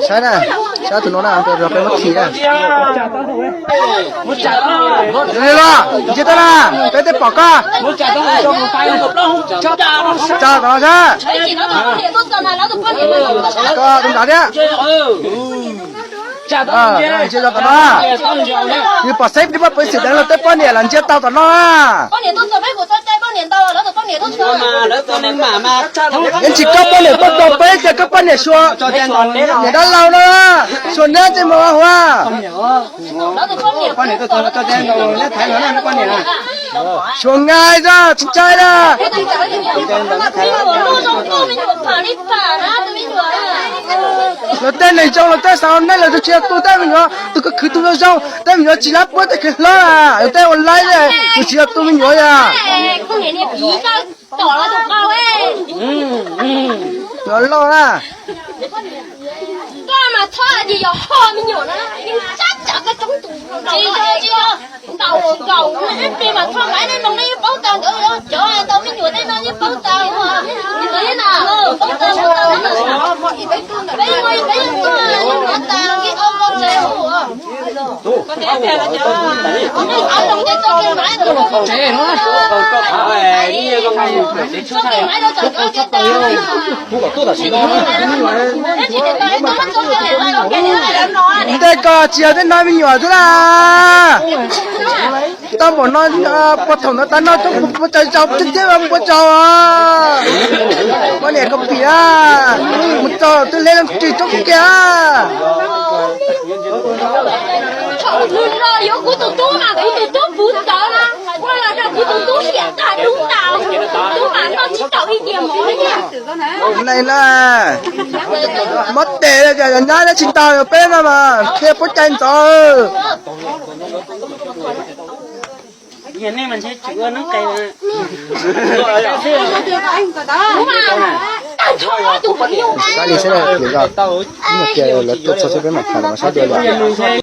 Saib na, saib tus no na, tus peb muab khi na. Los, ntsia tau na, peb twb pom koj. Tsa tom no saib. Koj tus nrad thiab. Ntsia tau tom no. Nws pom xeeb pib pab pwv xwm deev los tej poj niam los ntsia tau tom no na. Yeej tsis koj poj niam tuaj tau peb ces koj poj niam xyuas niam dab laug no, xyuas neb tej mus huv. Xyuas ngai zoj tsis ntshai na. Lawv tej neeg zoo lawv tej xav nej lawv tus tsis yog tu tej me nyuam, tus koj khwv tus zoo zoo, tej me nyuam tsis lab puab tej khwv hlob, tej ua laib, tus tsis yog tu me nyuam yom. Loj na. Koj mas txhob hais tias yog ho me nyuam na, yeej sab tsam koj coob tus nkaus nkaus, ib pliag mas txhob nqa nej noog nej yeej paub tag, ntawd cov tau me nyuam tej no yeej paub tag, paub tag, peb ua peb yeej ua, yeej paub tag, yeej ua tsev ua. Ntej koj tsis yog tej no me nyuam xwb na. Tau npaum no, puag thaum ntawd tas no coob puas tsaug, tsaug tiag tiag puas tsaug. Poj niam koj pim, mus txog twb hle leej twg coob kiag. Thaum nws los yuav kuv tus tub mas kuv tus tub puv ntawd na, ua los rau kuv tus tub hiam tag dub tas, kuv tus tub mas noj tsis tau ib diav mov li. Mob tes li, nyab nyob tsis tau, peb no mas qhia puab cai ntxov. Saib li saib, lawv tuaj txog saib peb mam tham los saib dua yom.